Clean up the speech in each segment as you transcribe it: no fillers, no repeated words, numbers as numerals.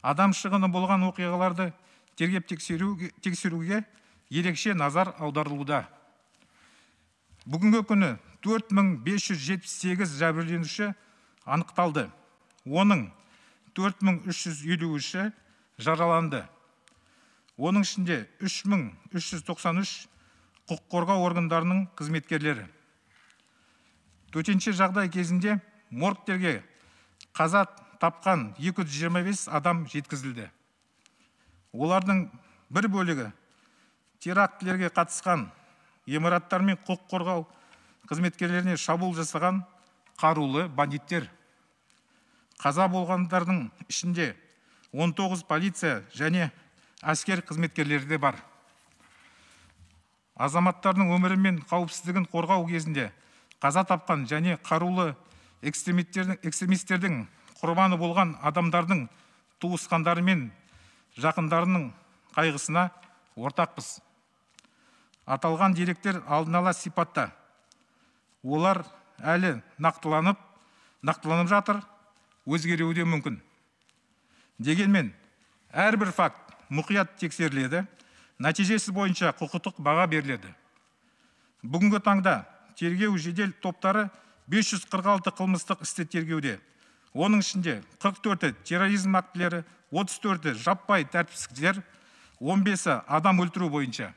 Адам шығыны болған оқиғаларды тергеп тексеруге ерекше назар аударылуда. Бүгінгі күні 4578 жәбірленуші анықталды. Оның 4353-і жараланды. Оның ішінде 3393 құқық қорғау органдарының қызметкерлері. Төтенше жағдай кезінде моргтерге қаза тапқан 225 адам жеткізілді. Олардың бір бөлігі терактілерге қатысқан, ғимараттар мен құқық қорғау қызметкерлеріне шабуыл жасаған қарулы бандиттер. Қаза болғандардың ішінде 19 полиция және әскер қызметкерлері де бар. Азаматтардың өмірі мен қауіпсіздігін қорғау кезінде қаза тапқан және қарулы экстремистердің құрбаны болған адамдардың туысқандары мен жақындарының қайғысына ортақпыз. Аталған деректер алдын ала сипатта. Олар әлі нақтыланып жатыр, өзгеруі де мүмкін. Дегенмен, әрбір факт мұқият тексеріледі, нәтижесі бойынша құқықтық баға беріледі. Бүгінгі таңда тергеу жедел топтары 546 қылмыстық істі тергеуде. Оның ішінде 44-і терроризм актілері, 34-і жаппай тәртіпсіздіктер, 15-і адам өлтіру бойынша.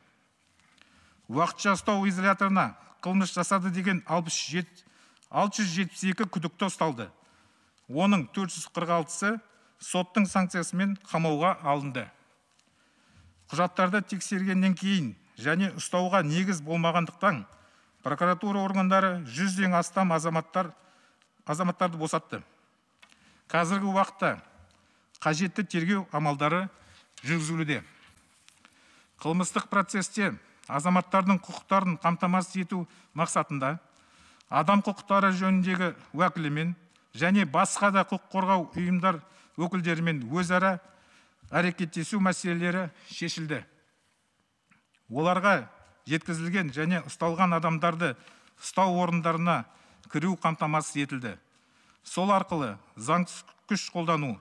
Уақытша ұстау изоляторына қылмыс жасады деген 672 күдікті ұсталды. Оның 446-сы соттың санкциясымен қамауға алынды. Құжаттарды тексергеннен кейін және ұстауға негіз болмағандықтан прокуратура органдары 100-ден астам азаматтарды босатты. Қазіргі уақытта қажетті тергеу амалдары жүргізілуде. Қылмыстық процесте азаматтардың құқықтарын қамтамасыз ету мақсатында адам құқықтары жөніндегі уәкілімен және басқа да құқық қорғау ұйымдар өкілдерімен өзара әрекеттесу мәселелері шешілді. Оларға жеткізілген және ұсталған адамдарды ұстау орындарына кіру қамтамасыз етілді. Сол арқылы заңсыз күш қолдану,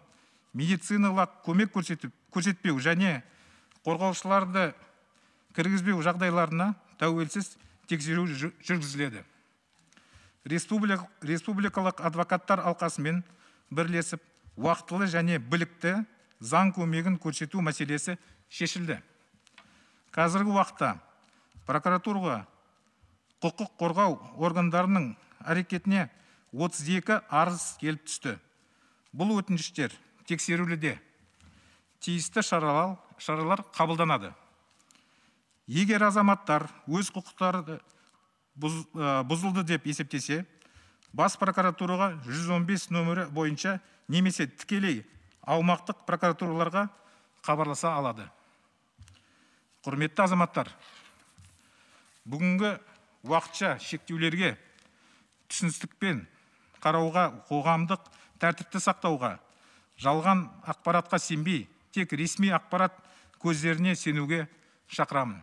медициналық көмек көрсетпеу және қорғаушыларды кіргізбеу жағдайларына тәуелсіз тексеру жүргізіледі. Республикалық адвокаттар алқасымен бірлесіп, уақтылы және білікті заң көмегін көрсету мәселесі шешілді. Қазіргі уақытта прокуратураға құқық қорғау органдарының әрекетіне 32 арыз келіп түсті. Бұл өтініштер тексерілуде. Тиісті шаралар қабылданады. Егер азаматтар өз құқықтары бұзылды деп есептесе, бас прокуратураға 115 нөмірі бойынша немесе тікелей аумақтық прокуратураларға хабарласа алады. Құрметті азаматтар, бүгінгі уақытша шектеулерге түсіністікпен қарауға, қоғамдық тәртіпті сақтауға, жалған ақпаратқа сенбей, тек ресми ақпарат көздеріне сенуге шақырамын.